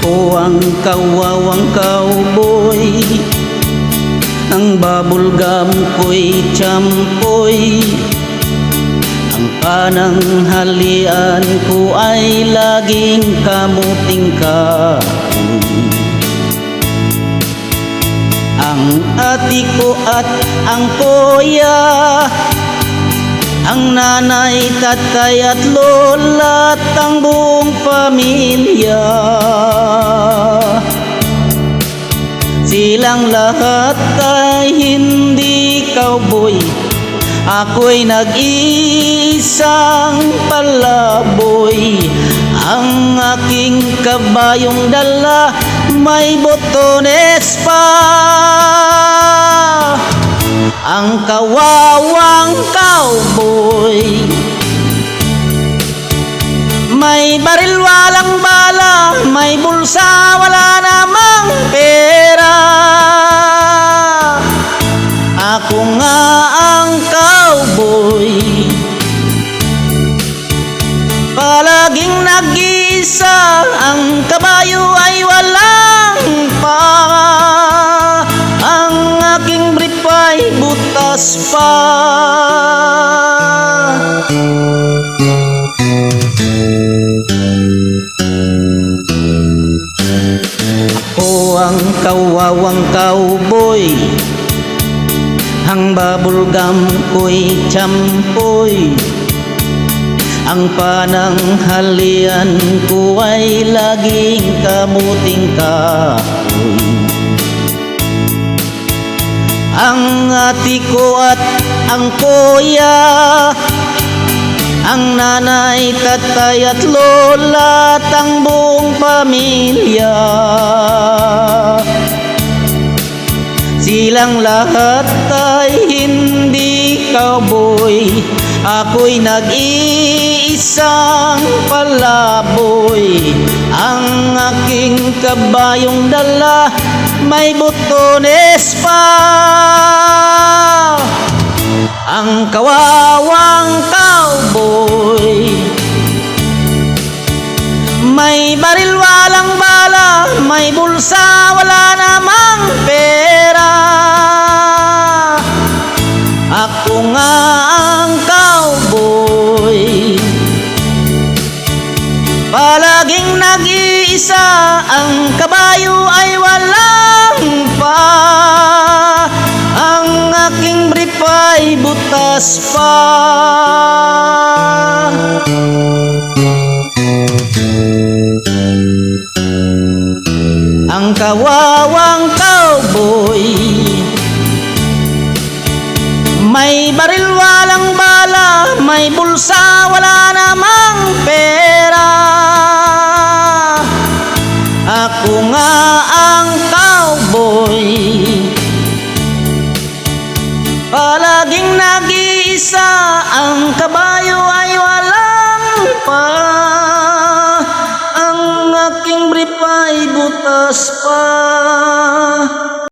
Ako ang kawawang cowboy. Ang bubblegum ko'y champoy. Ang pananghalian ko ay laging kamuting kahoy. Ang ate ko at ang kuya, ang nanay, tatay at lola at ang buong pamilya, silang lahat ay hindi cowboy. Ako'y nag-iisang palaboy. Ang aking kabayong dala, may botones pa. Ang kawawang cowboy, may baril, walang bala. May bulsa, wala namang pera. Ako nga ang cowboy, palaging nag-iisa. Ang kabayo ay walang paa. Ang aking brief ay butas pa. Ako ang kawawang cowboy. Ang bubblegum ko'y champoy. Ang pananghalian ko ay laging kamuting kahoy. Ang ate ko at ang kuya, ang nanay, tatay at lola at ang buong pamilya, silang lahat ay hindi cowboy. Ako'y nag-iisang palaboy. Ang aking kabayong dala, may botones pa. Ang kawawang cowboy, may baril, walang bala. May bulsa, wala namang pera. Ako nga ang cowboy, palaging nag-iisa. Ang kabayo ay walang paa. Ang aking brief ay butas pa. Ang kawawang cowboy, may baril, walang bala. May bulsa, wala namang pera. Ako nga ang cowboy, palaging nag-iisa. Ang kabayo ay walang paa. Ang aking brief ay butas pa.